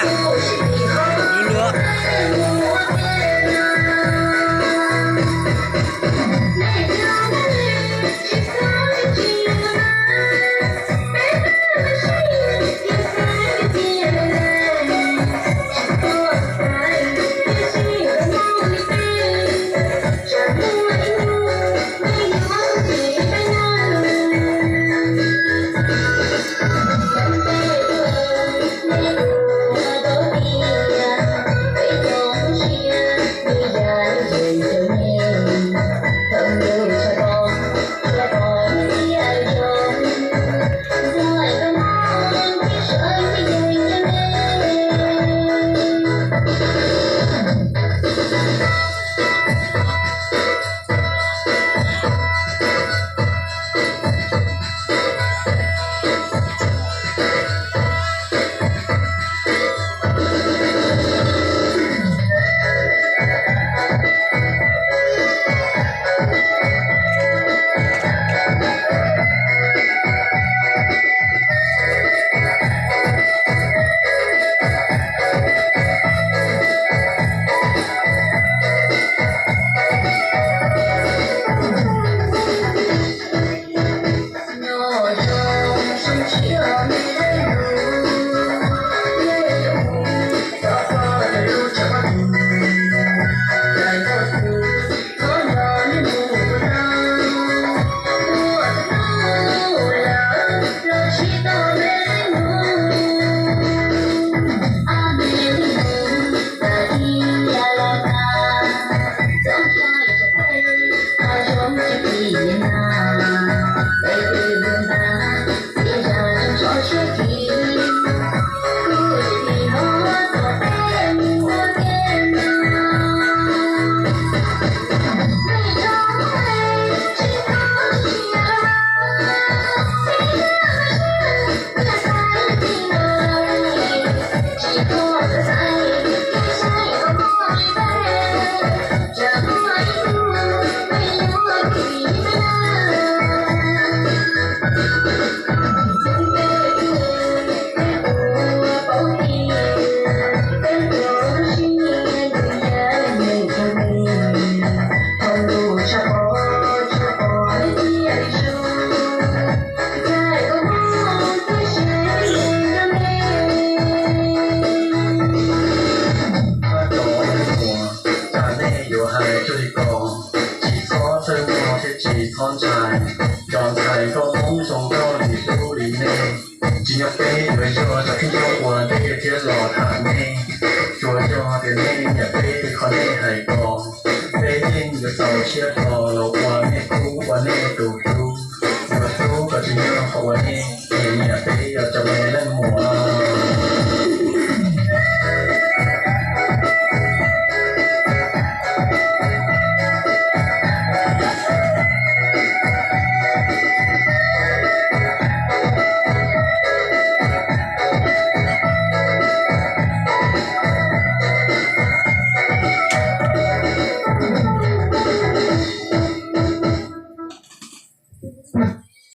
Luag luag. Tab tom ua, cas nej yuav hais cuag li ko? Tsis txhob txhawj muag thiab tsis txhob ntshai, cov ntxhais nkauj Hmoob zoo nkauj li hlub li nej. Tsis yog peb yuav yog cov kheej coj ua ntej thiab los tham nej, tsuas yog tias nej nyiam peb li qhov nej hais ko, peb yeej yuav txaus siab